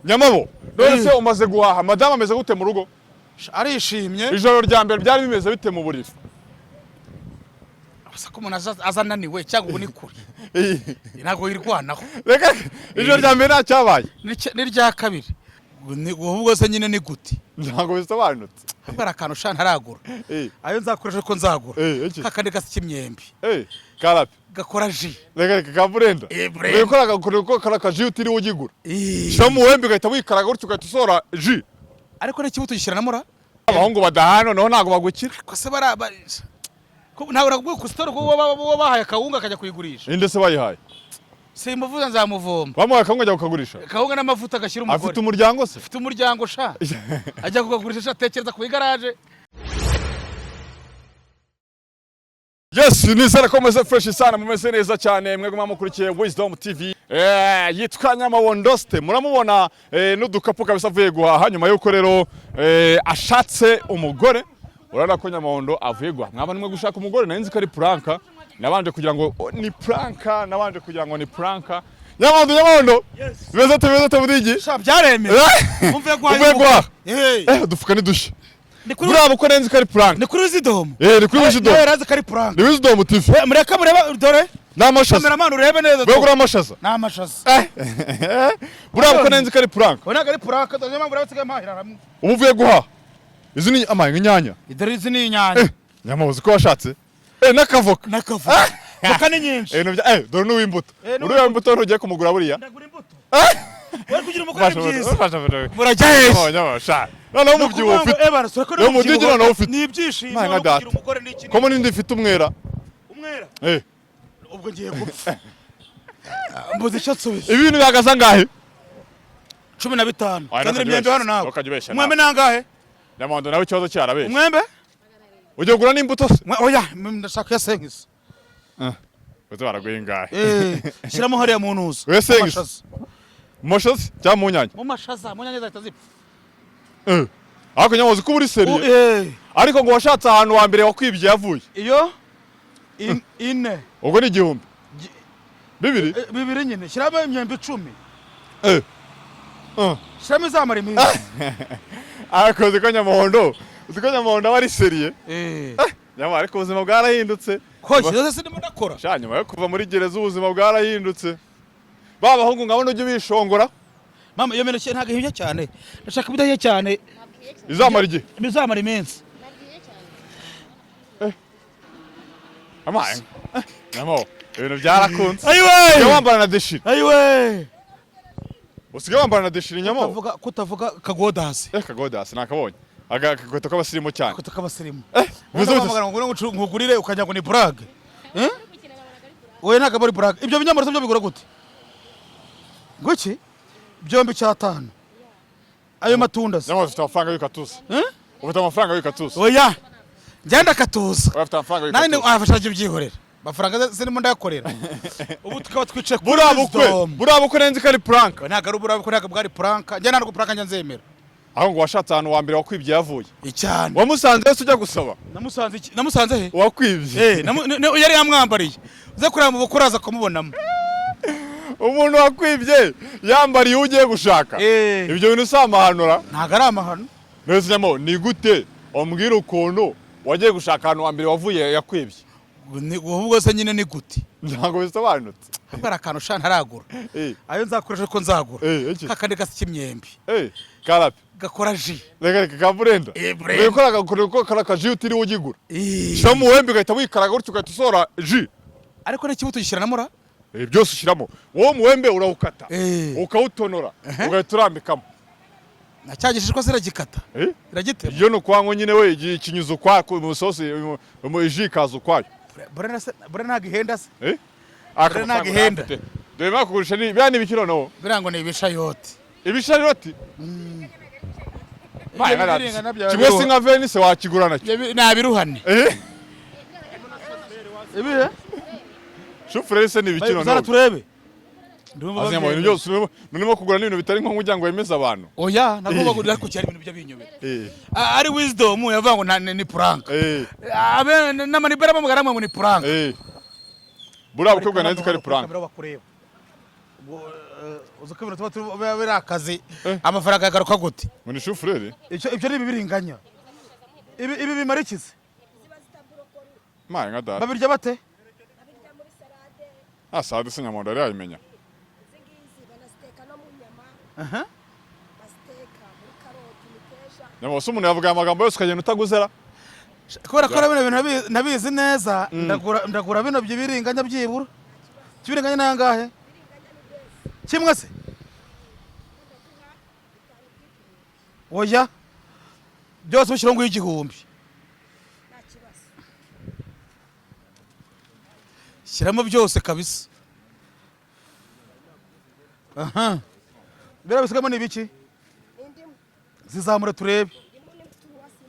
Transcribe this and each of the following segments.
Nyamabo, none se umaze guhaha, madamu ameze gute mu rugo? Arishimye. Ijoro rya mbere byari bimeze bite mu buriri? Gusa ko umuntu aza ananiwe cyangwa ubu ni kure, ntabwo yirwanaho. Reka, ijoro rya mbere nta cyabaye? N'irya kabiri. Ahubwo se nyine ni gute? Ntabwo bisobanutse. Ahubwo hari akantu sha ntaragura. Ayo nzakoresha ko nzagura. Iki? Kakandi gasa cy'imyembe. Karape. Gakora jus. Reka reka, ka blender. Blender. Gukora gakora ka jus utiriwe ugigura, shyiramo umuwembe ugahita wikaraga gutyo, ugahita usohora jus. Ariko n'ikibuto gishyiramo ra. Abahungu badahana noneho ntabwo bagukira. Ko se bara ntabwo nakubwiye ku store ko uwo bahaye akawunga akajya kuyigurisha? Ninde se bayihaye? Simuvuze, nzamuvomba. Bamuhaye akawunga ajya kukagurisha? Akawunga n'amavuta agashyira umugore. Afite umuryango se? Afite umuryango sha, ajya kukagurisha sha, tekereza ku igaraje. Yes, nizere ko mumeze fresh sana, mumeze neza cyane mwebwe mukurikiye Wisdom TV. Yitwa Nyamabondoste, muramubona n'udukapu kabisa avuye guhaha nyuma y'uko rero ashatse umugore. Urabona ko Nyamabondo avuye guhaha. Mwaba nimwe gushaka umugore, nari nzi ko ari prank, nabanje kugira ngo oh, ni prank, nabanje kugira ngo ni prank. Nyamabondo, Nyamabondo. Bimeze ute, bimeze ute budigi? Sha, byaremewe. Umvuye guhaha. Uvuye guhaha. Udufuka ni dushya. Ni kuri Buriya bukwe nari nzi ko ari prank. Ni kuri Wisdom. Ni kuri Wisdom. Nawe yarazi ko ari prank. Ni Wisdom TV. Mureke mureba dore. N'amashaza. Cameraman, urebe neza. Bwe kuri amashaza. Ni amashaza. Buriya bukwe nari nzi ko ari prank. Ubu ntabwo ari prank, dore niyo mpamvu ureba nsigaye mpahira hamwe. Ubu uvuye guhaha. Izi ni amaye nk'inyanya. Dore izi ni inyanya. Nyamabuzi ko washatse. N'akavoka. N'akavoka, voka ni nyinshi. Ibintu bya dore n'uw'imbuto. N'uw'imbuto. Uriya w'imbuto ntugiye kumugura buriya. Ndagura imbuto. Wari kugira umugore ni byiza. Murajya hehe? Nyamabuzi. Noneho umubyibuho ufite. Yo, umubyibuho noneho ufite. Ni ibyishimo Mwana no nka data. kugira umugore ni iki? Ko munini ifite umwera. Umwera. Ubwo ngiye gupfa. Mbuze icyo nsubiza. Ibintu bihagaze angahe? 15. Oya, Zanira imyembe hano nawe. ntukajye ubeshya. Umwembe nangahe? Nyamabondo nawe ikibazo cyarabeshya. Umwembe? Ugiye kugura n'imbuto se? Oya, ndashaka iya senkisi. Uzi baraguha ingahe? Shyiramo hariya mu ntuza. Oya, Mu senkisi. mashaza. Mu mashaza cyangwa mu nyanya? Mu mashaza, mu nyanya zahita zipfa. Ariko Nyamabuzi ko uri sérieux. Ariko ngo washatse ahantu wa mbere wakwibye yavuye. Iyo ine. Ubwo ni 1000. 2000? 2000 nyine, shyiramo imyembe 10. Shyiramo izamara iminsi. Ariko uzi ko Nyamuhondo, uzi ko Nyamuhondo aba ari sérieux. Nyamara ariko ubuzima bwarahindutse. Ko zose sindimo ndakora. Sha, nyuma yo kuva muri gereza ubuzima bwarahindutse. Ba bahungu nkabona ujye ubishongora. Mama, iyo mineke ntabwo ihiye cyane, ndashaka ibidahiye cyane. Izamara igihe. Bizamara iminsi. Amaye. Nyamo, ibintu byarakunze. Ayiwe. Usigaye wambara na déchiré. Ayiwe. Usigaye wambara na déchiré, Nyamo. Kutavuga, kutavuga kagodasi. Kagodasi nakabonye. Aga gakweto k'abasirimu cyane. Kuta k'abasirimu. Bimeze bite se? Uhamagara ngo nkugurire ukajya ngo ni blague. Oya, ntabwo ari blague. Ibyo binyamara byo bigura gute? Nguki byombi cyatanu ayo matunda se? Nyamo, ufite amafaranga y'ikatusi. Eh? Ufite amafaranga y'ikatusi. Oya, ngenda katuza. Ufite amafaranga Nani y'ikatusi. afasha byihorera, amafaranga zirimo ndayakorera. Ubu tukaba twicaye kuri Buriya bukwe, Wisdom. buriya bukwe nzi ko ari prank. Oya, ntabwo ari uburiya bukwe, ntabwo bwari prank. Njye ntabwo prank njya nzemera. Aho ngo washatse ahantu wa mbere wakwibye yavuye. Cyane. Wamusanze wese ujya gusaba. Namusanze iki? Namusanze he? Wakwibye. Yari yamwambariye, uze kureba mu bukwe uraza kumubonamo. Umuntu wakwibye yambariye uwo ugiye gushaka. Ibyo bintu si amahanura? Ntabwo ari amahano. Mbese Nyamo, ni gute wambwira ukuntu wagiye gushaka ahantu wa mbere wavuye yakwibye? Ahubwo se nyine ni gute? Ntabwo bisobanutse. Ahubwo hari akantu sha ntaragura. Ayo nzakoresha ko nzagura. Iki? Kakandi gasa cy'imyembe. Karape. Gakora jus. Reka reka, ka blender. Blender. Gukora gakora ka jus utiriwe ugigura. Shyiramo umuwembe ugahita wikaraga gutyo, ugahita usohora jus. Ariko n'ikibuto gishyiramo ra. Byose ushyiramo. Wowe umuwembe urawukata. Ukawutonora. Ugahita urambikamo. Na cya gishishwa ziragikata. Iragitema. Iyo ni ukwanywa nyine we ikinyuza ukwako mu isosi, mu jus ikaza ukwayo. Bure ntabwo ihenda se? Aka ntabwo ihenda. Dore bakugurisha ni bya ni ibiki noneho? Biriya ngo ni ibishayoti. Ibisharoti. Ibyo biringana bya Kimwe si nka venise wakigura nacyo. Ibyo ni abiruhane. Ibihe? Shufureri se ni ibiki Zara noneho? turebe. Ndumva Aznya mu bintu babyemera. byose urimo kugura n'ibintu bitari ngombwa kugira ngo wemeze abantu. Oya, ntabwo bagurira, ariko cyari ibintu by'abinyobera. Ari Wisdom yavuga ngo ni prank. Abe n'amanibera bamugara ngo ni prank. Buriya bukwe bwa nari nzi ko ari prank. Kamera bakureba. Ubwo, Uzi ko ibintu tuba biba biri akazi, amafaranga yagaruka gute? Ngo ni chou-fleur. Ibyo ni ibibiringanya. Ibi bimara ikizi? Maye nka data. Babirya bate? Babirya muri salade. Ah, salade se Nyamondo yari yayimenya? Izi ngizi banaziteka no mu nyama. Aha. Baziteka muri karoti, imiteja. Nyambo, se umuntu yavuga aya magambo yose ukagenda utaguzera? Kubera ko bino bintu nabizi neza, ndagura bino by'ibiringanya. Byibura by'ibiringanya ni angahe kimwe se? Oya, byose ubishyiraho ngo 1000. Nta kibazo. Shyiramo byose kabisa. Aha biriya bisigamo ni ibiki? Indimu. Zizamure turebe. Indimu ni tuwasi.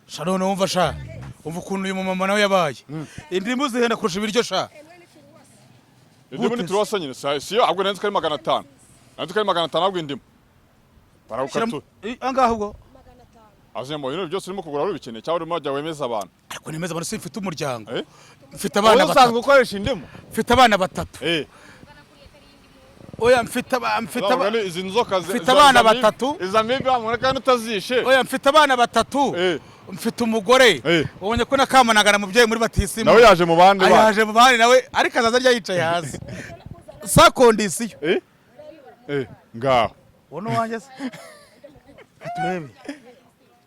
Sha, none wumva sha, umva ukuntu uyu mumama nawe yabaye. Indimu zihenda kurusha ibiryo sha. Emwe ni tuwasi. Indimu ni Gute se? turuwasa nyine, siyo? Ahubwo nanzi ko ari 500, nanzi ko ari 500 ahubwo indimu barawukatura. Angahe ubwo? 500. Azi Nyambo, ibintu byose urimo kugura ubikeneye cyangwa urimo wajya wemeza abantu? Ariko nemeza abantu, simfite umuryango? Eh? Mfite abana Wowe usanzwe batatu. ukoresha indimu? Mfite abana batatu. Oya, mfite Izi nzoka mfite abana batatu. Iza mibi wamubona kandi utazishe. Oya, mfite abana batatu. Mfite umugore. Ubonye ko nakamanagana mubyeyi muri batisimu. Nawe yaje mu bandi bana. Yaje mu bandi nawe, ariko azaza arya yicaye hasi sa condition. Eh eh, ngaho. Uwo ni uwanjye se? Turebe.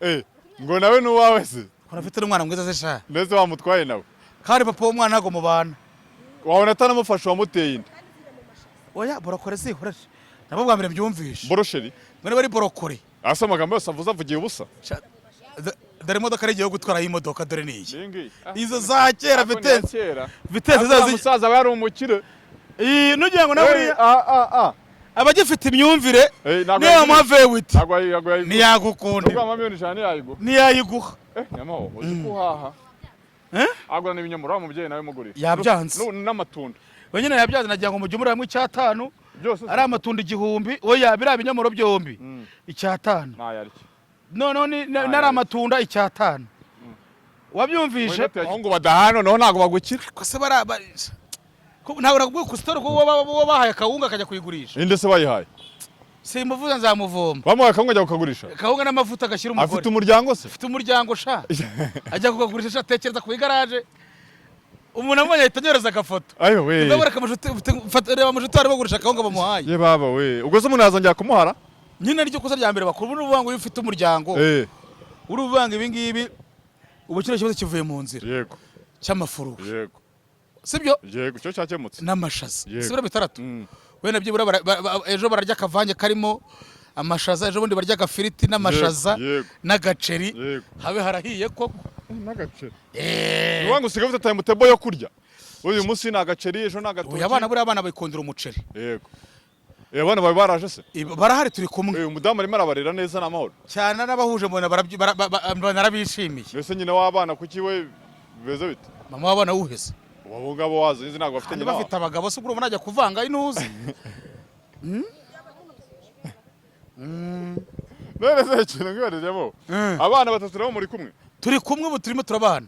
Eh, ngo nawe ni uwawe se? Ko afite n'umwana mwiza se sha. Ndetse wamutwaye nawe. Kandi papa w'umwana ntabwo mubana. Wabona atanamufasha wamuteye inda. Oya, borokore sikoreshe nabo bwa mbere mbyumvishe. Borosheri. Mwene bari borokore. Asa amagambo yose avuze avugiye ubusa. Sha, dore imodoka ari igiye gutwara y'imodoka, dore niyi. Iyi ngiyi. Izo za kera. Ariko ni iya Vitesse. kera. Vitesse. Ariko uriya zazi. musaza aba yari umukire. Iyi nugira ngo nawe Eh, buriya ah ah ah. abagifite imyumvire Eh, ntabwo niyo yayigura. wamuha V8 Ntabwo yayigura. ntiyagukunda. Nubwo wamuha miliyoni 100 ntiyayigura. Ntiyayiguha. Eh, Nyamaho, uzi ko uhaha? Eh? Agura n'ibinyomoro, wa mubyeyi nawe mugurira. Yabyanze. N'amatunda. Wenyine yabyanze, nagira ngo mujye muri hamwe 500. Byose se? Ari amatunda 1000, oya, biriya binyomoro byombi 500. Nayarya. Noneho nari amatunda 500, wabyumvishe? Abahungu badahana noneho ntabwo bagukira. Ko se bara ntabwo nakubwiye ku sitoro ko uwo bahaye akawunga akajya kuyigurisha? Ninde se bayihaye? Simuvuze, nzamuvomba. Bamuhaye akawunga ajya kukagurisha? Akawunga n'amavuta agashyira umugore. Afite umuryango se? Afite umuryango sha, ajya kukagurisha sha. Tekereza ku igaraje, umuntu amubonye ahita anyohereza agafoto. Ayo we. Ndabona amashuti, reba amashuti arimo kugurisha akawunga bamuhaye. Ye baba we, ubwo se umuntu yazongera kumuhara? Nyine ryo kosa rya mbere bakuru uruvuga ngo iyo ufite umuryango, uruvuga ngo ibi ngibi, ubu kino kibazo kivuye mu nzira cy'amafuruwe. Sibyo? Yego, cyo cyakemutse. N'amashaza. Yego. Sibyo, bitandatu. Wenda byibura ejo bararya akavange karimo amashaza, ejo bundi barya agafiriti n'amashaza Yego. n'agaceri. Yego. Habe harahiye koko. N'agaceri. Eh. Ni ngo usigaye ufite time table yo kurya, uyu munsi ni agaceri, ejo ni agatoki. Oya, abana buriya abana bikundira umuceri. Yego. Eh, abana bawe baraje se? Barahari, turi kumwe. Umudamu arimo arabarera neza, ni amahoro. Cyane, n'abahuje mbona narabishimiye. Mbese nyina w'abana kuki we bimeze bite? Mama w'abana wuheze? Abo ngabo wazi nzi ntabwo bafite Kandi nyina bafite wabo. abagabo se, urumva najya kuvanga intuzi? None se ikintu nkwibarizemo, abana batatu nabo muri kumwe? Turi kumwe, ubu turimo turabana.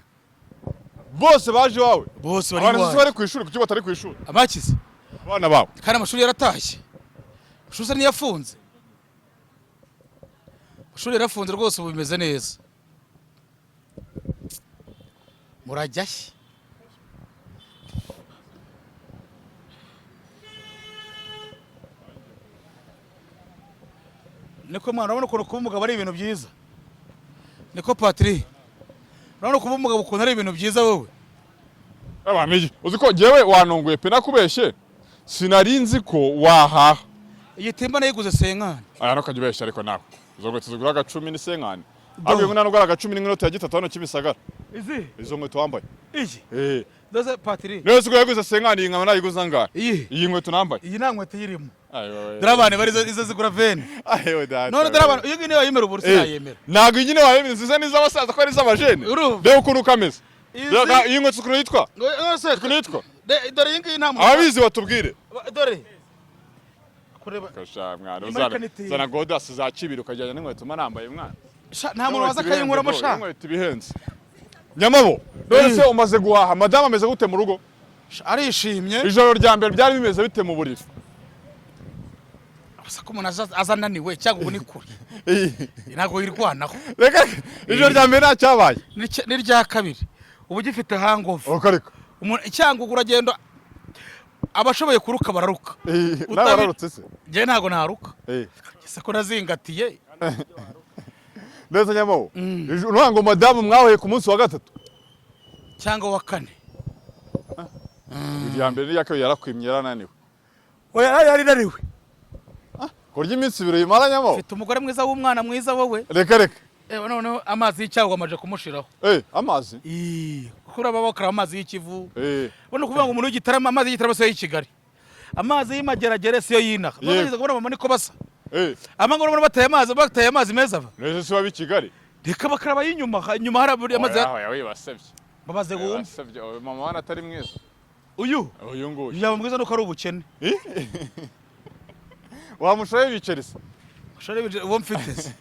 Bose baje iwawe? Bose bari Abana se iwanjye. bari ku ishuri? Kuki batari ku ishuri? Abakize? Abana bawe. Kandi amashuri yaratashye, amashuri asa n'iyafunze, amashuri yarafunze rwose, ubu bimeze neza. Murajya he? Niko mwana, urabona ukuntu kuba umugabo ari ibintu byiza? Niko Patri, urabona kuba umugabo ukuntu ari ibintu byiza wowe? Abantu iki, uzi ko jyewe wanunguye pe, nakubeshye sinari nzi ko wahaha. Iyi timba nayiguze 50. Aya ntukajya ubeshya, ariko nawe izo nkweto zigura agacumi ni 50? Ahubwo nta nubwo ari agacumi, n'inoti ya gitatu hano Kimisagara. Izi? Izo nkweto wambaye. Iyi? Eh. Doze Patri. None se ubwo yaguze 50, iyi nkaba nayiguze angahe? Iyi? Iyi nkweto nambaye. Iyi nta nkweto iyirimo. Ayo. Dore abantu bari izo zigura 20. Ayo data. None dore abantu, iyo ngiyo niyo wayemera, ubu sinayemera. Ntabwo iyi nyine wayemera, nziza n'iz'abasaza ko ari iz'abajene. Urumva? Reba ukuntu kameze. Izi- Reba iyi nkweto ukuntu yitwa. None se Ukuntu yitwa. Dore iyi ngiyi nta muntu Ababizi batubwire. Dore kureba. Kasha mwana, Iyi uzana marika ni Timba. zana godasi za kibiri ukajyana n'inkweto mba nambaye mwana. Sha, nta muntu waza akayinkuramo sha. Inkweto ibihenze. Nyamabo, none se umaze guhaha, madamu ameze gute mu rugo? Sha, arishimye. Ijoro rya mbere byari bimeze bite mu buriri? Gusa ko umuntu aza ananiwe cyangwa ubu ni kure, ntabwo wirwanaho. Reka, ijoro rya mbere ntacyabaye? N'irya kabiri uba ugifite hangover. Uko ariko? Icyangugu uragenda, abashoboye kuruka bararuka. Nawe wararutse se? Njyewe ntabwo naruka. Ese ko nazingatiye. Neza nyamawo. Nuvuga ngo madamu mwahuye ku munsi wa gatatu? Cyangwa wa kane. Irya mbere n'irya kabiri yarakwimye, yarananiwe? Oya, yari naniwe. Kurya iminsi 2 yimara, nyamawo? Mfite umugore mwiza w'umwana mwiza wowe. Reka reka. Ewa, noneho amazi y'icyago amaje kumushiraho. Amazi? Ii, kuko uraba bakaraba amazi y'Ikivu. Ubona ukuvuga ngo umuntu w'Igitarama, amazi y'Igitarama siyo y'i Kigali, amazi y'Imageragere siyo y'inaha. Bageze kubona mama niko basa. Amangoro ubona bateye amazi meza ava. Nese si waba i Kigali? Reka, bakaraba y'inyuma, inyuma hari amazi. Oya oya, wibasebye. Babaze wumve. Wibasebye. Oya, mama wana atari mwiza. Uyu? Uyu nguyu. Yaba mwiza nuko ari ubukene. Wamushoye ibiceri se? Ushobora uwo mfite se,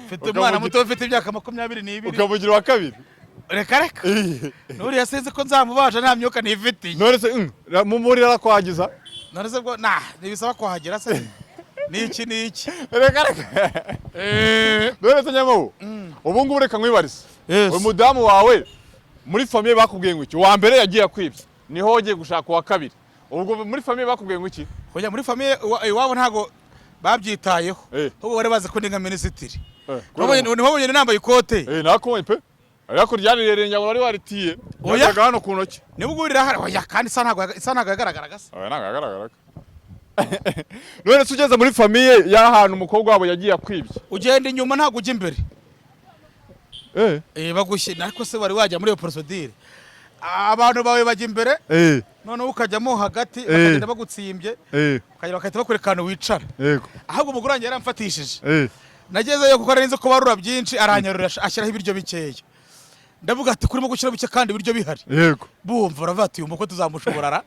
mfite umwana muto ufite imyaka 22. Ukamugira uwa kabiri? Reka reka. Nuriya sinzi ko nzamubaje, nta myuka nifitiye. None se mu muri arakwagiza? None se bwo nah, ntibisaba kuhagera se, ni iki ni iki? Reka reka. None se nyamawo, ubu ngubu reka nkwibarize. Yes. Uyu mudamu wawe muri famille bakubwiye ngo iki? Uwa mbere yagiye akwibye, niho wagiye gushaka uwa kabiri. Ubwo muri famille bakubwiye ngo iki? Kujya muri famille iwabo ntabwo babyitayeho. Ahubwo bari bazi ko ndi nka minisitiri. Ntiwabonye nambaye ikote? Eh, nakubonye pe, ariko ryari rirerire, ngo wari waritiye. Oya. Yajyaga hano ku ntoki. Niba ubwo rirahari, oya, kandi isa ntabwo yagaragaraga se. Oya, ntabwo yagaragaraga. None se ugeze muri famille y'ahantu umukobwa wabo yagiye akwibye? Ugenda inyuma, ntabwo ujya imbere. Bagushyira, ariko se wari wajya muri iyo procédure? Abantu bawe bajya imbere, noneho ukajyamo hagati, bakagenda bagutsimbye, ukagera bagahita bakwereka ahantu wicara. Ahubwo umugore wanjye yaramfatishije. Nagezeyo kuko nari nzi ko barura byinshi, aranyarura ashyiraho ibiryo bikeya. Ndavuga ati kurimo gushyira bike kandi ibiryo bihari. Bumva baravuga ati uyu ko tuzamushobora ra.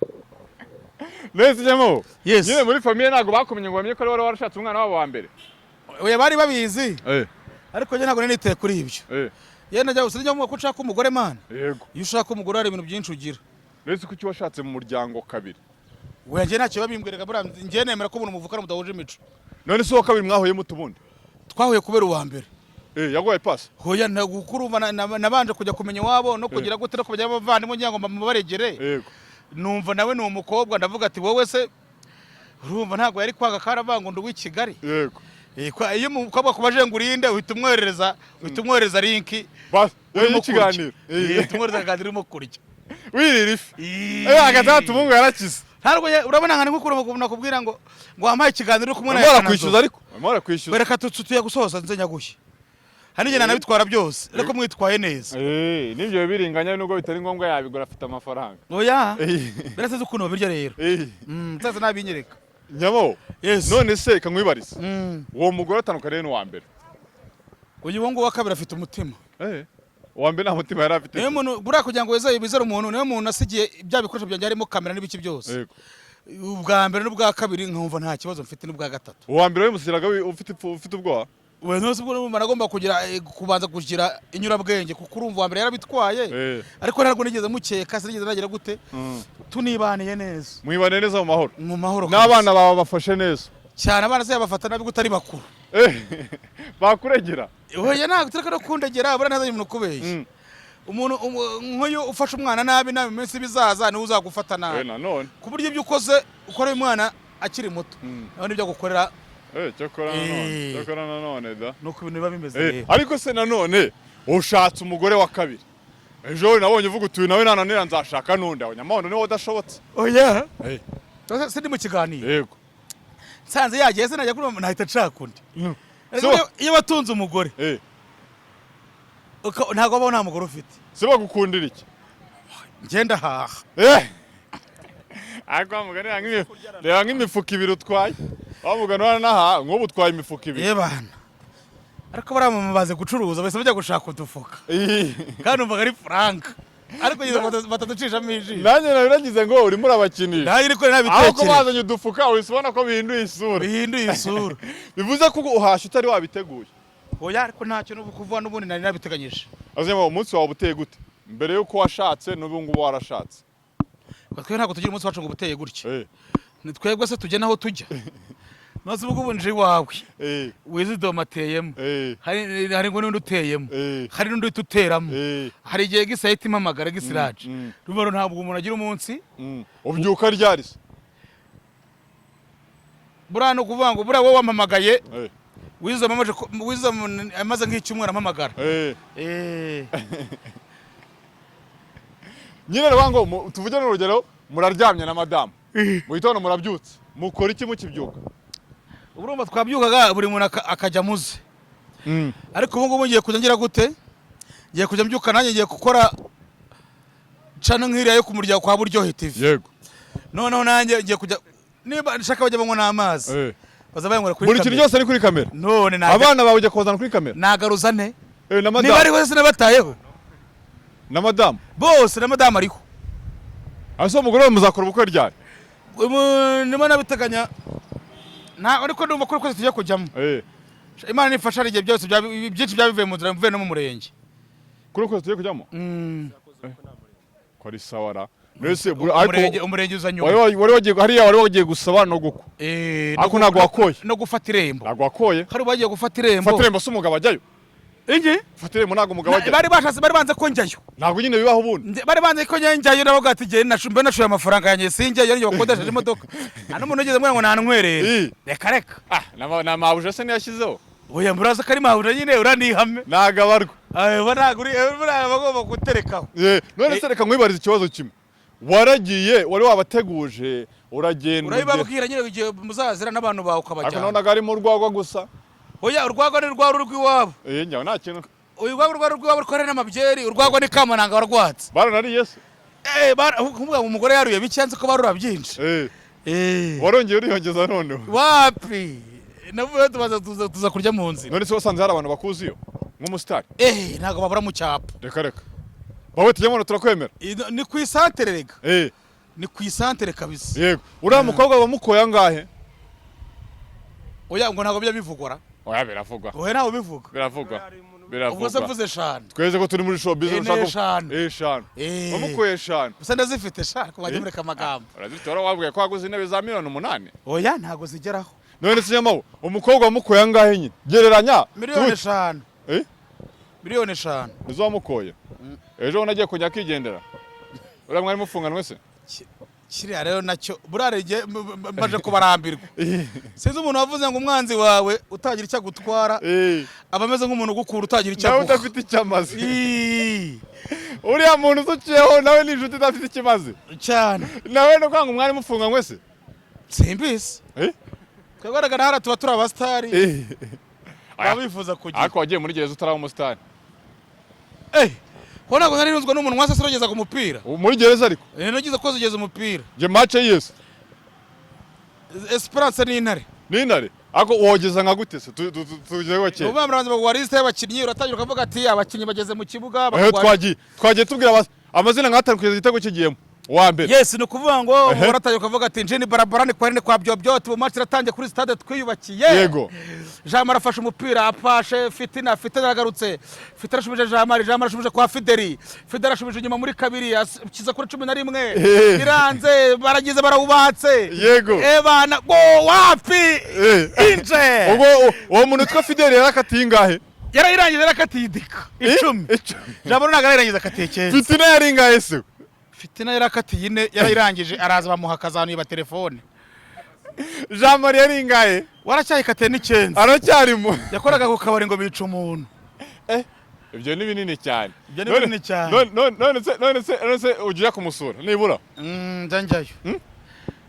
Nese nyamo? Yes. Nyine muri famille ntabwo bakumenye ngo bamenye ko ari wari warashatse umwana wabo wa mbere? Oya, bari babizi, ariko njye ntabwo nari nitaye kuri ibyo. Yewe, najya gusa njya ko ushaka umugore, mana. Iyo ushaka umugore hari ibintu byinshi ugira. Nese kuki washatse mu muryango kabiri? Oya, njye ntacyo babimbwiraga. Buriya njye nemera ko umuntu muvukana mudahuje imico. None se uwa kabiri mwahuye mute ubundi? Twahuye kubera uwa mbere. Yaguhaye pasi? Hoya, ntabwo urumva nabanje kujya kumenya iwabo no kugira gute no kumenya abavandimwe ngira ngo mbabaregere. Numva nawe ni umukobwa, ndavuga ati wowe se urumva ntabwo yari kwanga karavuga ngo ndi uw'i Kigali. Iyo umukobwa akubaje ngo urinde, uhita umwoherereza link. Bas Urimo ikiganiro. kurya. Uhita umwoherereza akaganiro urimo kurya. Wirira ifi. Agatatu umuhungu yarakize. Ntabwo urabona nka nkuko nakubwira ngo wampaye ikiganiro uri kumwe na Barimo barakwishyuza, ariko barimo barakwishyuza. Reka tutuye gusoza, nze nyagushye hari n'igihe nanabitwara byose, ariko mwitwaye neza. N'ibyo biringanya nubwo bitari ngombwa yabigura, afite amafaranga. Oya, birasize ukuntu babirya rero. Nzaza nabinyereka. Nyamo. Yes. None se reka nkwibarize. Uwo mugore atandukaniye n'uwa mbere? Uyu nguyu wa kabiri afite umutima. Uwa mbere nta mutima yari afite. Niyo muntu buriya kugira ngo wizere umuntu, niyo muntu asigiye bya bikoresho byanjye harimo kamera n'ibiki byose. Ubwa mbere n'ubwa kabiri nkumva nta kibazo mfite, n'ubwa gatatu. Uwa mbere wabimushyiraga ufite ubwoba? We nose ubwo urumva nagomba kugira kubanza kugira inyurabwenge, kuko urumva uwa mbere yarabitwaye. Ariko ntabwo nigeze mukeka, sinigeze nagira gute, tunibaniye neza. Mwibane neza mu mahoro? Mu mahoro. N'abana bawe bafashe neza? Cyane, abana se yabafata nabi gute ari bakuru? Bakuregera? Oya, ntabwo tureka no kundegera. Buriya ntazanye umuntu ukubeshya. Umuntu nk'uyu ufashe umwana nabi nabi mu minsi bizaza niwe uzagufata nabi. Nanone. Ku buryo ibyo ukoze ukorera umwana akiri muto, nawe nibyo agukorera. Cyakora nanone, cyakora nanone da. Nuko ibintu biba bimeze rero. Ariko se nanone ushatse umugore wa kabiri, ejo bundi nabonye uvuga utuye nawe nananira nzashaka n'undi, aho nyamahoro niwe udashobotse. Oya. Se ndi mu kiganiro? Yego. Nsanze yagiye se najya kuri mama, nahita nshaka undi. Ariko iyo watunze umugore, ntabwo wabaho nta mugore ufite. Se bagukundira iki? Ngenda haha. Ariko wa mugani reba nk'imifuka ibiri utwaye, wa mugani waranaha, nk'ubu utwaye imifuka ibiri. Ye bana, ariko bariya mama bazi gucuruza, bahise bajya gushaka udufuka kandi numvaga ari franka, ariko ngize ngo bataducishamo ijisho. Nanjye nawe nagize ngo urimo urabakinisha. Nanjye niko Aho ko nabitekereje. bazanye udufuka uhise ubona ko bihinduye isura. Bihinduye isura. Bivuze ko uhashye utari wabiteguye. Oya, ariko ntacyo n'ubu kuvuga, n'ubundi nari nabiteganyije. Azima, umunsi wawe uteye gute mbere y'uko washatse n'ubu ngubu warashatse? Twe ntabwo tugira umunsi wacu ngo uteye gutya. Eh. Ni twebwe se tujya naho tujya. Maze ubwo ubu nje iwawe, Wisdom ateyemo, hari ngo n'undi uteyemo, hari n'undi uhita uteramo, hari igihe gisa ahita impamagara gisiraje. Rero ntabwo umuntu agira umunsi. Ubyuka ryari se? Buriya ni ukuvuga ngo buriya wowe wampamagaye, Wisdom amaze Wisdom amaze nk'icyumweru ampamagara. Nyine rero ngo tuvuge n'urugero, muraryamye na madamu, mu gitondo murabyutse, mukora iki mukibyuka? Urumva twabyukaga buri muntu akajya muze, ariko ubu ngubu ngiye kujya ngira gute? Ngiye kujya mbyuka nanjye ngiye gukora channel nk'iriya yo ku muryango kwa Buryohe TV. Noneho nanjye ngiye kujya, niba nshaka bajya banywa n'amazi, baza bayanywera kuri Buri kintu kamera. cyose ni kuri kamera. None Abana bawe ujya kubazana kuri kamera? Nagaruza nte? Na Niba madamu? ariho sinabatayeho. Na madamu? Bose, na madamu ariho. Ese umugore wawe muzakora ubukwe ryari? Ubu ndimo nabiteganya, nta ariko ndumva ko ukwezi tugiye kujyamo. Imana nifasha, hari igihe byose byinshi byaba bivuye mu nzira, mvuye no mu murenge. Kuri ukwezi tugiye kujyamo? Mm. Ko ari sawa ra, mbese Umurenge, ariko umurenge uza nyuma. Wari wagiye hariya, wari wagiye gusaba no gukwa? No Ariko ntabwo wakoye. No gufata irembo. Ntabwo wakoye. Hari ubagiye gufata irembo. Fata irembo se umugabo ajyayo? Ingi? Fata irembo ntabwo umugabo ajyayo. Bari bashatse, bari banze ko njyayo. Ntabwo nyine bibaho ubundi. Bari banze ko njyayo, navuga ati jye mbe nashuye amafaranga yanjye sinjyayo, njye bakodesheje imodoka, nta n'umuntu ugeze mbwira ngo nantwerere. Reka reka. Ah, na mabuja se ntiyashyizeho? Oya, muraza ko ari mabuja nyine, uranihame. Ntabwo abarwa. Ayo ntabwo uri buriya bagomba guterekaho. None se reka nkwibarize ikibazo kimwe: waragiye, wari wabateguje, uragenda Urabibabwira nyine igihe muzazira n'abantu bawe, Ariko ukabajyana. nabonaga harimo urwagwa gusa. Oya, urwagwa ni rwa rw'iwabo. Njyawe nta kintu. Urwagwa rwa rw'iwabo rukora n'amabyeri, urwagwa ni kamananga warwatse. Baranariye se? Kuvuga ngo umugore yaruye bike, nzi ko barura byinshi. Warongeye uriyongeza noneho? Wapi, navuye tubaza tuza kurya mu nzira. None se wasanze hari abantu bakuziyo nk'umusitari? Ntabwo babura mu cyapa. Reka reka, bawe tujyamo turakwemera. Ni ku isantere rega. Ni ku isantere kabisa. Yego, uriya mukobwa wamukoye angahe? Oya, ngo ntabwo bijya bivugwa. Oya, biravugwa. Oya, ntabwo bivugwa. Biravugwa. Ubwo se Biravugwa. mvuze eshanu. Tweze ko turi muri showbiz. Ni Ushaka eshanu. Eshanu. Wamukoye eshanu? Gusa ndazifite sha, ko bajya mureka amagambo. Urazifite, wari wabwiye ko waguze intebe za miliyoni 8. Oya, ntabwo zigeraho. None se nyamabo, umukobwa wamukoye angahe nyine? Gereranya. Miliyoni 5. Miliyoni 5. Nizo wamukoye? Ejo bundi agiye kujya akigendera, uriya mwari mufunganwe se? Kiriya rero nacyo burare igihe mbaje kubarambirwa. Sinzi umuntu wavuze ngo umwanzi wawe utagira icyo agutwara aba ameze nk'umuntu ugukura utagira icyo Nawe aguha. udafite icyo amaze. Ii, Uriya muntu uzuciyeho nawe ni inshuti idafite icyo imaze. Cyane. Nawe ni ukuvuga ngo mwari mufunganywe se? Simbizi. Twebwe hariya tuba turi abasitari, baba bifuza kugira. Ariko wagiye muri gereza utaraba umusitari. Ko ntabwo nari nuzwa n'umuntu wese sinogeza ku mupira. Ubu muri gereza ariko? Nogeze ko zigeze umupira. Nge match yese? Esperance n'Intare. N'Intare. Ariko wogeza nka gute se? Tugere gake. Ubu bamaze baguha liste y'abakinnyi, uratangira ukavuga ati abakinnyi bageze mu kibuga, bakaguha- Twagiye tubwira amazina nk'atanu kugeza igitego kigiyemo uwa mbere. Yes, ni ukuvuga ngo uratangira ukavuga ati njini barabara ni kwa ni kwa byobyote, ubu match iratangiye kuri stade twiyubakiye. Jean Marie afashe umupira, apashe Fitina, Fitina aragarutse, Fitina arashubije Jean Marie, Jean Marie arashubije kwa Fideli, Fideli arashubije inyuma muri kabiri, akiza kuri 11. Biranze, baragize, barawubatse. Ebana go, wapi! Inje. Ubwo uwo muntu witwa Fideli yarakatiye ingahe? Yarayirangije, yarakatiye idika 10. 10. Jean Marie ntabwo arayirangiza, akatiye 9. Fitina yari ingahe se? Fitina yarakatiye ine, yarayirangije, araza bamuha akazanuye telefone. Jean Marie yari ingahe? Waracyayikatiye n'icyenda. Aracyarimo. Yakoraga ku kabari ngo bica umuntu. Ibyo ni binini cyane. Ibyo ni binini cyane. None se ujya kumusura nibura? Njya njyayo,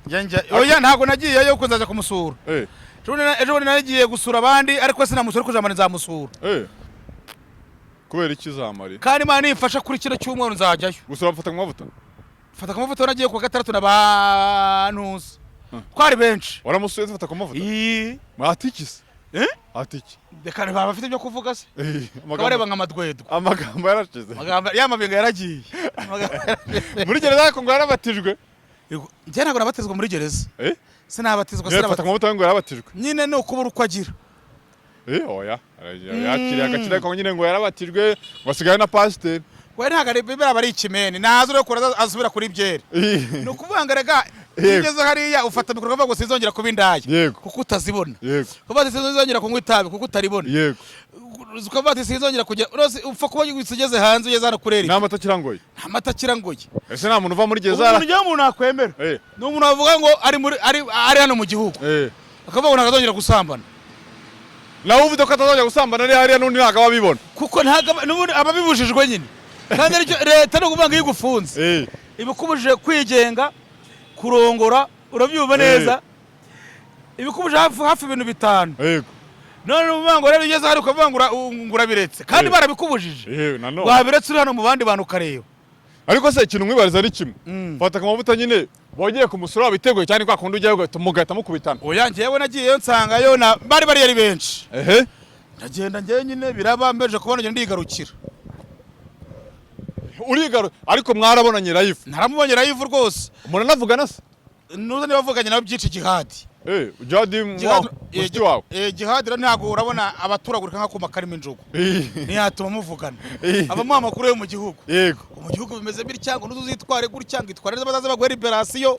njya njyayo. Oya, ntabwo nagiyeyo kuko nzaza kumusura. Ejo bundi naragiye gusura abandi, ariko sinamusura, ariko Jean nzamusura. Kubera iki Jean Marie? Kandi Imana nimfasha kuri kino cyumweru nzajyayo. Gusura bafata ku mavuta? Fata ku mavuta, nagiye kuwa gatandatu na bantuza, twari benshi. Waramusuye fata ku mavuta? Ii. Atiki se? Eh? Atiki? Reka, baba bafite ibyo kuvuga se? Kabareba nka madwedwe. Amagambo yarashize. Amagambo ya mabinga yaragiye. Amagambo yaragiye. Muri gereza ariko ngo yarabatijwe. Yego, njye ntabwo nabatizwa muri gereza. Sinabatizwa. Niwe fata Sinabatizwa. ku mavuta ngo yarabatijwe. Nyine ni ukubura uko agira. Oya, yakiriye agakira, ariko nyine ngo yarabatijwe, ngo asigaye na pasiteri. We ntabwo ari biriya, aba ari ikimeni, naza uri kure asubira kuri byeri. Ni ukuvuga ngo rega Iyo Yego. ugeze hariya ufata mikoro ukavuga ngo sinzongera kuba indaya, Yego. kuko utazibona. Ukavuga ati sinzongera kunywa itabi, kuko utaribona. Ukavuga ati sinzongera kujya rwose, upfa kuba ugeze hanze, ugeze hano kuri Nta Erika. mata kirangoye. Nta mata kirangoye. Ese nta muntu uva muri gereza? Umuntu njyewe, umuntu nakwemera ni umuntu wavuga ngo ari muri ari hano mu gihugu, akavuga ngo ntabwo azongera gusambana. Nawe uvuze ko atazajya gusambana ari hariya, n'undi ntabwo aba abibona. Kuko ntabwo n'ubundi aba abibujijwe nyine, kandi aricyo leta, ni ukuvuga ngo iyo igufunze ibikubujije kwigenga, kurongora, urabyumva neza, ibikubujije hafi hafi ibintu bitanu. None ni ukuvuga ngo rero ugeze hano ukavuga ngo ngo urabiretse kandi barabikubujije. Nanone. Wabiretse uri hano mu bandi bantu ukareba. Ariko se ikintu nkwibariza ari kimwe. Fata ku mavuta nyine, wagiye kumusura wabiteguye cyane, kwa kundi ujyayo ugahita mugahita mukubitana? Oya, njyewe nagiyeyo nsangayo na bari bari ari benshi. Ndagenda njyewe nyine biraba, mbeje kubona ngenda ndigarukira. Urigaru, ariko mwarabonanye live? Naramubonye live rwose. Muranavugana se? Nuza niba bavuganye nabo byinshi, Jihadi. Jihadi? Mushiki wawe? Jihadi rero ntabwo, urabona abaturagurika nk'akuma karimo injugu, ntiyatuma muvugana. Abamuha amakuru yo mu gihugu. Mu gihugu bimeze bitya, ngo uzitware gutya, ngo itware neza, bazaze baguhe liberasiyo.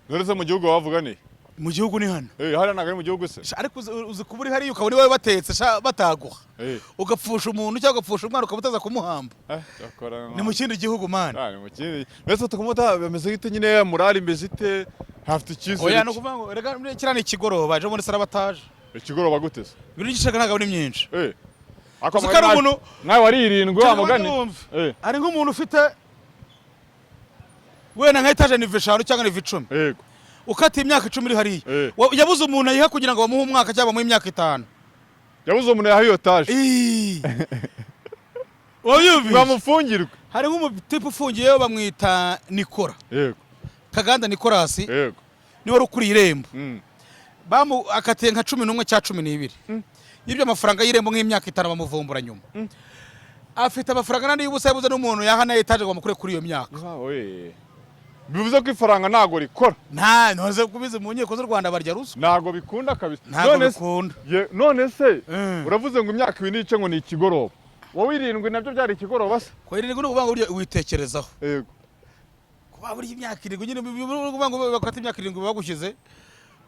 None se mu gihugu bavuga ni? Mu gihugu ni hano. Hariya ntabwo ari mu gihugu se? Sha, ariko uzi kuba uri hariya ukabona iwawe batetse, sha, bataguha, ugapfusha umuntu cyangwa ugapfusha umwana ukaba utaza kumuhamba. Cyakora. Ni mu kindi gihugu, man. Ah, ni mu kindi. Mbese tukamuta bameze gute nyine, morale imeze ite, hafite icyizere? Oya, ni Ki? ukuvuga ngo reka kiriya ni ikigoroba, ejo bundi saraba ataje. Ikigoroba gute se? Ibintu by'ishaka ntabwo ari myinshi. Ako. Uzi ko ari umuntu- Nawe wari irindwi wa mugani. Wumva. Hari nk'umuntu ufite wenda nka etaje niveau 5 cyangwa niveau 10, ukatiye imyaka 10 iri hariya. Yabuze umuntu ayiha kugira ngo bamuhe umwaka cyangwa bamuhe imyaka 5. Yabuze umuntu yahaye iyo taje. Ii. Wabyumvise? Bamufungirwe. Hari nk'umutipe ufungiyeyo bamwita Nikora Kaganda Nikolasi, niwe wari ukuriye irembo. Bamu akatiye nka 11 cya 12 y'ibyo amafaranga y'irembo nk'imyaka 5, bamuvumbura nyuma afite amafaranga n'andi y'ubusa, yabuze n'umuntu yaha na etaje ngo bamukure kuri iyo myaka. Yawe. Bivuze ko ifaranga ntago rikora. Nta ntoze kubizi, mu nkiko z'u Rwanda barya ruswa. Ntago bikunda kabisa. Ntabwo None se- bikunda. None se uravuze ngo imyaka 2 n'igice ngo ni ikigoroba, wowe irindwi nabyo byari ikigoroba se? Ko irindwi ni ukuvuga ngo burya witekerezaho. Kuba burya imyaka 7 nyine, ni ukuvuga ngo bakata imyaka 7 bagushyize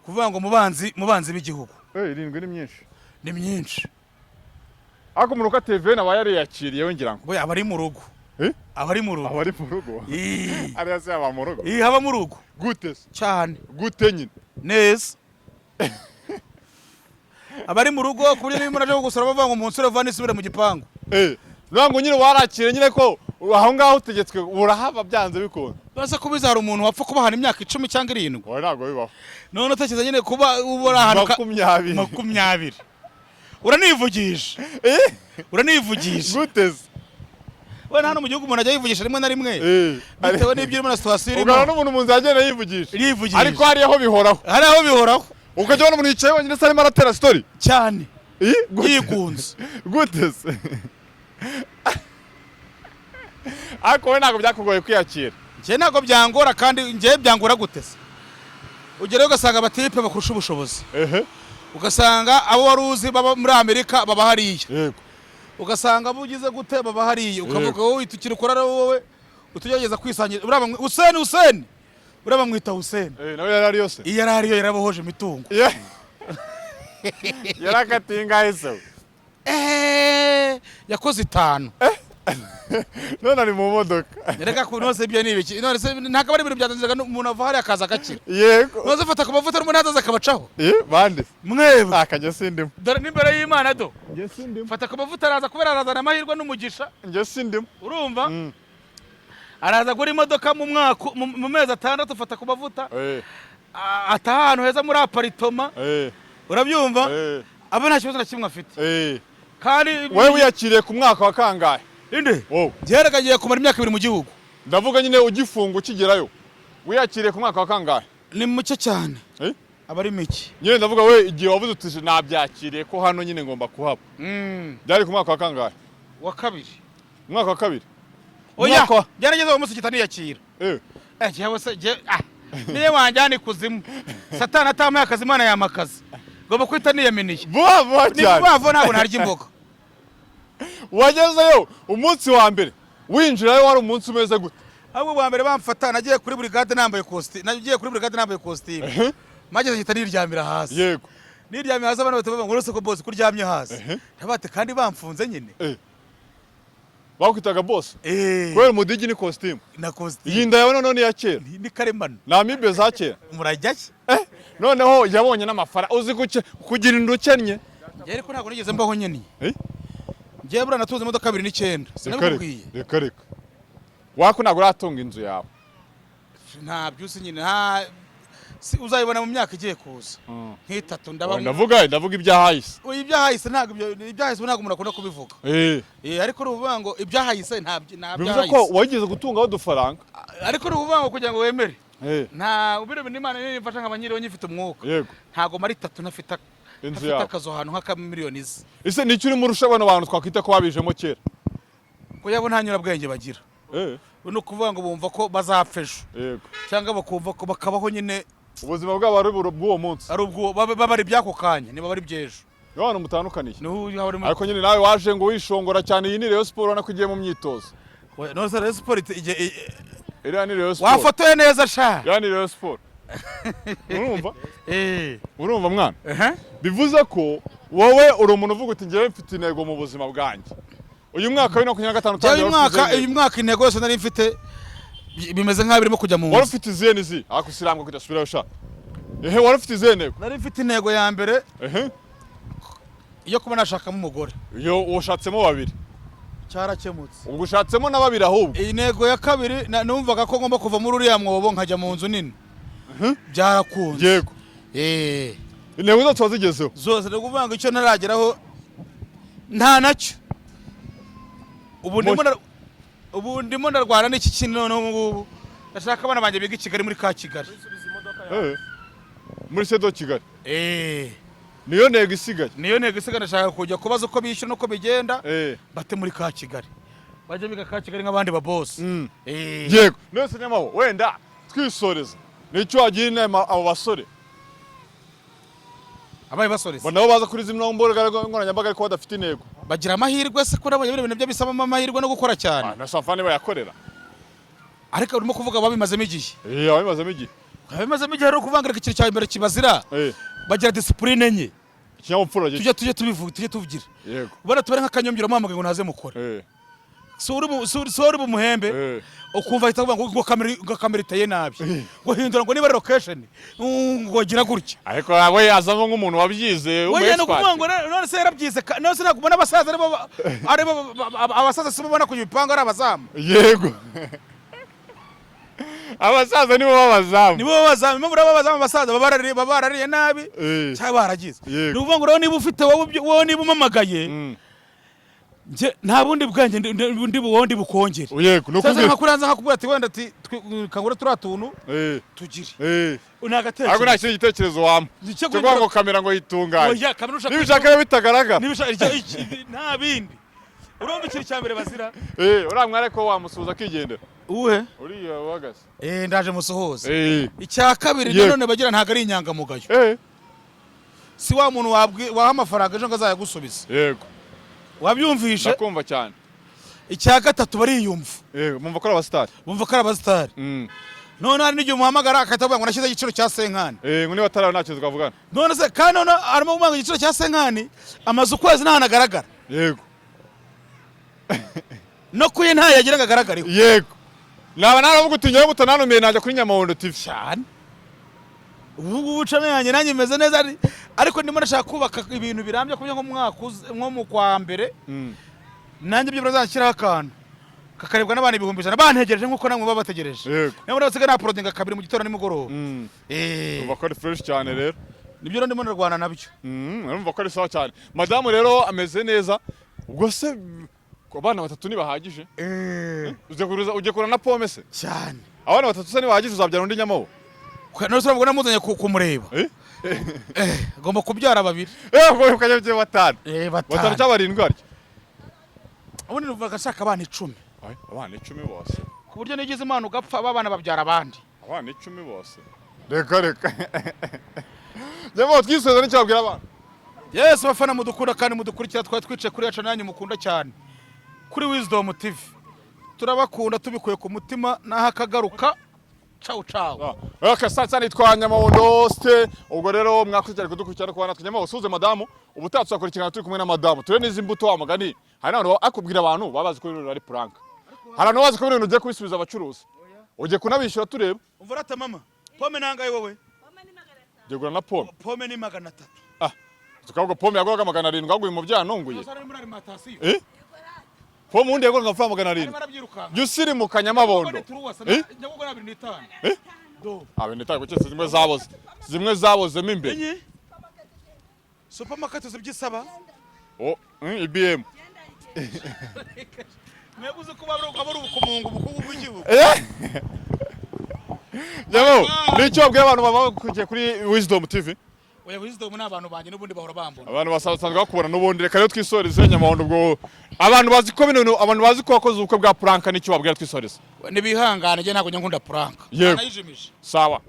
kuvuga ngo mu banzi b'igihugu. 7 ni myinshi. Ni myinshi. Ariko umuntu ukatiye veni aba yariyakiriye we, ngira ngo. Ngo aba ari mu rugo. Aba ari mu rugo. Aba ari mu rugo. Ii. Ariya se yaba mu rugo? Ii, haba mu rugo. Gute se? Cyane. Gute nyine? Neza, aba ari mu rugo ku buryo niba umuntu aje kugusura bavuga ngo umunsi urava nisubire mu gipangu. Bivuga ngo nyine warakire nyine ko aho ngaho utegetswe urahava byanze bikunze. None kubiza hari umuntu wapfa kuba ahantu imyaka 10 cyangwa 7? Wowe ntabwo bibaho. None utekereza nyine kuba ubura ahantu 20. 20, uranivugisha. Uranivugisha. Gute se? Wenda hano mu gihugu umuntu ajya yivugisha rimwe na rimwe, bitewe n'ibyo urimo na situation urimo. Ugana n'umuntu mu nzu agenda yivugisha. Yivugisha. Ariko hariya ho bihoraho. Hari aho bihoraho. Ukajya ubona umuntu yicaye wenyine se arimo aratera story. Cyane. Gute? Yigunze. Gute se? Ariko wowe ntabwo byakugoye kwiyakira? Njye ntabwo byangora, kandi njye byangora gute se? Ugerayo ugasanga abatipe bakurusha ubushobozi, ugasanga abo wari uzi baba muri Amerika baba hariya, ugasanga abo ugize gute baba hariya, ukavuga wowe itukira ukora ari wowe utugerageza kwisangira. Uriya Huseni, Huseni, uriya bamwita Huseni. Nawe yari ari yose. Iyo yari ariyo yarabohoje imitungo. Yarakatiye ingahe se we? Yakoze 5. None ari mu modoka. Reka ku nose, ibyo ni ibiki none se? Ntabwo ari ibintu byatanziraga, umuntu ava hariya akaza agakira. None fata ku mavuta n'umuntu ataza akabacaho. Bande? Mwebwe. Akajya sindimo. Dore n'imbere y'Imana do. Njye sindimo. Fata ku mavuta araza kubera arazana amahirwe n'umugisha. Njye sindimo. Urumva, araza agura imodoka mu mwaka, mu mezi 6. Fata ku mavuta ataha ahantu heza muri apartment. Urabyumva? Aba nta kibazo na kimwe afite. Kandi Wowe wiyakiriye ku mwaka wa kangahe? Inde? Wowe. Byerekagiye kumara imyaka 2 mu gihugu. Ndavuga nyine ugifunga, ukigerayo, wiyakiriye ku mwaka wa kangahe? Ni muke cyane. Aba ari mike. Nyine ndavuga we, igihe wavuze uti nabyakiriye ko hano nyine ngomba kuhaba, byari ku mwaka wa kangahe? Wa kabiri. Umwaka wa kabiri? Oya. Byarageze uwo munsi kita niyakira. Njyewe se niyo wanjyana ikuzimu, Satani atampaye akazi, Imana yampa akazi, ngomba kwita niyaminiye. Vuba vuba Ni cyane. vuba vuba, ntabwo narya imboga. Wagezeyo umunsi wa mbere winjirayo, wari umunsi umeze gute? Ahubwo bwa mbere bamfata nagiye kuri brigade nambaye costume, nagiye kuri brigade nambaye costume, mageze ngita niryamira hasi. Niryamye hasi, abana batavuga ngo uretse ko boss kuryamye hasi. Ntabate kandi bamfunze nyine. Bakwitaga boss? Eh. Kubera umudigi ni costume. Na costume. Iyi nda yawe noneho ni iya kera. Ni karemano. Ni amibe za kera. Murajya ki? Noneho yabonye n'amafaranga, uzi kugira inda ukennye. Njye ariko ntabwo nigeze mbaho nyine. Eh? Njyewe buriya natuze imodoka 2009. Reka reka. Sinabikubwiye? Reka reka, wako ntabwo uratunga inzu yawe. Nta byusi nyine, nta uzayibona mu myaka igiye kuza nk'itatu ndaba. Ndavuga ibyahahise. Oya, ibyahahise ntabwo, ibyo ibyahise ntabwo umuntu akunda kubivuga. Ariko ni ukuvuga ngo ibyahahise nta Bivuze ko byahahise. wageze gutungaho udufaranga. Ariko ni ukuvuga ngo kugira ngo wemere, nta ubiro n'Imana nimfasha nkaba nyiriho nyifite umwuka, ntabwo mara 3 ntafite Inzu ntafite yawe. akazu ahantu nk'akamiliyoni ze. Ese nicyo urimo urusha bano bantu twakwita ko babijemo kera? Ko yabo nta nyurabwenge bagira. Ni ukuvuga ngo bumva ko bazapfa ejo, cyangwa bakumva ko bakabaho nyine. Ubuzima bwabo ari bw'uwo munsi. Ari ubwo baba ari iby'ako kanya, niba bari iby'ejo. Nibo bantu mutandukaniye. Niho haba harimo. Ariko nyine nawe waje ngo wishongora cyane. Iyi ni Rayon Sport, ubona ko igiye mu myitozo. Oya, none se Rayon Sport Iriya ni Rayon Sport. Wafotoye neza sha. Iriya ni Rayon Sport, urumva? Eh. Urumva mwana? Ehe. Bivuze ko wowe uri umuntu uvuga uti: "Njyewe mfite intego mu buzima bwanjye." Uyu mwaka wa 2025 Njyewe utangiye uyu wari ufite mwaka, izihe uyu ntego? mwaka intego yose nari mfite bimeze nk'aho birimo kujya mu Wari nzu. ufite izihe n'izihe? Ariko usirambwa kudasubirayo sha. Ehe, wari ufite izihe ntego? Nari mfite intego ya mbere yo kuba nashakamo umugore. Iyo ushatsemo babiri. Cyarakemutse. Ubwo ushatsemo na babiri ahubwo. Iyi ntego ya kabiri numvaga ko ngomba kuva muri uriya mwobo nkajya mu nzu nini, byarakunze. Eh. Intego zose wazigezeho. Zose. Ni ukuvuga ngo icyo ntarageraho nta nacyo. Ubu ndimo ubu ndimo ndarwana n'iki kintu. Noneho ubu ngubu ndashaka abana banjye biga i Kigali, muri ka Kigali. Muri sedo Kigali. Eh. Niyo ntego isigaye. Niyo ntego isigaye. Ndashaka kujya kubaza uko bishyura n'uko bigenda, bate muri ka Kigali, bajye biga ka Kigali nk'abandi ba boss. Eh. Yego. Nese Nyamabo, wenda twisoreza, nicyo wagira inama abo basore? Abaye basore se? Bo nabo baza kuri zimwe mbuga nkoranyambaga ariko badafite intego. Bagira amahirwe se? Ko nabonye bino bintu byo bisabamo amahirwe no gukora cyane. Ah, na safani bayakorera. Ariko urimo kuvuga babimazemo igihe. Eh, abimazemo igihe. Babimazemo igihe, ari ukuvuga ngo reka ikintu cya mbere kibazira, bagira discipline nke. Ikinyabupfura gike. Tujye tubivuga, tujye tuvugira. Ubona tubare nk'akanyombyo, uramuhamagaye ngo naze mukore, si uri bumuhembe, ukumva ahita avuga ngo kamera iteye nabi, ngo hindura, ngo niba ari location, ngo gira gutya. Ariko we yazamo nk'umuntu wabyize. Weya, ni ukuvuga ngo none se yarabyize none se ntabwo ubona abasaza aribo abasaza si bo ubona ku bipangu ari abazamu? Yego, abasaza nibo b'abazamu. Nibo b'abazamu. Impamvu rero b'abazamu, abasaza baba barariye nabi cyangwa baragize. Ni ukuvuga ngo rero niba ufite wowe wowe niba umamagaye, njye nta bundi bwenge ndi buwundi bukongere. Yego, ni Sasa ukubwira. nkakuranza nkakubwira ati wenda ati kangura turiya tuntu tugire. Ni Ariko agatekerezo. nta kindi gitekerezo wampa Icyo cyo kuvuga ngo kamera ngo yitunganye? Oya, kamera ushaka Niba ushaka rero bitagaragara. Niba ushaka nta bindi. Urumva ikintu cya mbere bazira? Uriya mwari ko wamusuhuza akigendera. Uwe? Uriya uhagaze. Eh, ndaje musuhuze. Icya kabiri nanone bagira, ntabwo ari inyangamugayo. Si wa muntu waha amafaranga ejo ngo azayagusubiza. Wabyumvishe? Ndakumva cyane. Icya gatatu, bariyumva. Yego, mumva ko ari abasitari. Bumva ko ari abasitari. None hari n'igihe umuhamagara agahita avuga ngo nashyizeho igiciro cya cinquante. Ngo niba atarawe ntacyo twavugana. None se kandi none arimo kuvuga ngo igiciro cya cinquante, amaze ukwezi nta hantu agaragara. No kuye ntayo yagira ngo agaragareho. Yego, naba naravuga uti ngewe mutananumiye najya kuri Nyamabondo TV. Cyane. Ubu ngubu channel yanjye nanjye imeze neza, ariko ndimo ndashaka kubaka ibintu birambye ku buryo nko mu mwaka nko mu kwa mbere, nanjye ibyo bazashyiraho akantu kakarebwa n'abantu 100,000 bantegereje nk'uko namwe baba bategereje. Niyo mpamvu basigaye nauploadinga kabiri mu gitondo nimugoroba. Eh. Urumva ko ari fresh cyane rero. Nibyo rero ndimo ndarwana nabyo. Urumva ko ari sawa cyane. Madamu rero ameze neza. Ubwo se abana batatu ntibahagije? Ujya kurana na pome se? Cyane. Abana batatu se ntibahagije? Uzabyara undi, Nyamabo? None se urabona namuzanye kumureba? Eh? Eh, agomba kubyara babiri. Eh, ubwo ukajya byaba batanu. Eh. Batanu Batanu. cyangwa barindwi harya? Ubundi numvaga ashaka abana 10. Ay, abana 10 bose? Ku buryo nigize Imana ugapfa, aba bana babyara abandi. Abana 10 bose, reka reka. Nyamabo, twisoza, n'icyo wabwira abana? Yes, abafana mudukunda kandi mudukurikira, twari twicaye kuri yacu nanyu mukunda cyane kuri Wisdom TV. Turabakunda tubikuye ku mutima, naho akagaruka. Cawu cawu. Okay, sasa nitwa Nyamabondo Ste. Ubwo rero mwakoze cyane kudukurikirana, kubana natwe. Nyamabondo, suze madamu. Ubutaha tuzakora ikiganiro turi kumwe na madamu. Turebe n'izi mbuto wa mugani. Hari n'abantu akubwira, abantu baba bazi ko ibintu ari prank. Hari abantu bazi ko ibintu ugiye kubisubiza abacuruzi. Ugiye kunabishyura tureba. Umva urata mama, pome nangahe wowe? Ugiye kugura na pome. Pome ni 300. Ah, tukavuga pome yaguraga 700, ahubwo uyu mubyeyi anunguye. Ari muri alimentation. Eh? Pome ubundi yaguraga amafaranga 700. Arimo arabyirukanka. Jya usirimuka, Nyamabondo. Eh? Nyabugogo ni 25. Eh? Do. Ah, bintu itaye kuki zimwe zaboze. Zimwe zabozemo imbere. Enye supermarket uzi ibyo isaba? Oh, IBM. Mwebwe uzi ko aba ari ubukumungu, ubukungu bw'igihugu. Eh? Nyamo, nicyo wabwira abantu baba bakurikiye kuri Wisdom TV? Oya, Wisdom ni abantu banjye, n'ubundi bahora bambona. Abantu basanzwe bakubona n'ubundi. Reka rero twisoreze, Nyamabondo. Ubwo abantu bazi ko bino bintu, abantu bazi ko wakoze ubukwe bwa prank, nicyo wabwira twisoreze? Nibihangane, njye ntabwo njya nkunda prank. Yego. Nayijimije. Sawa.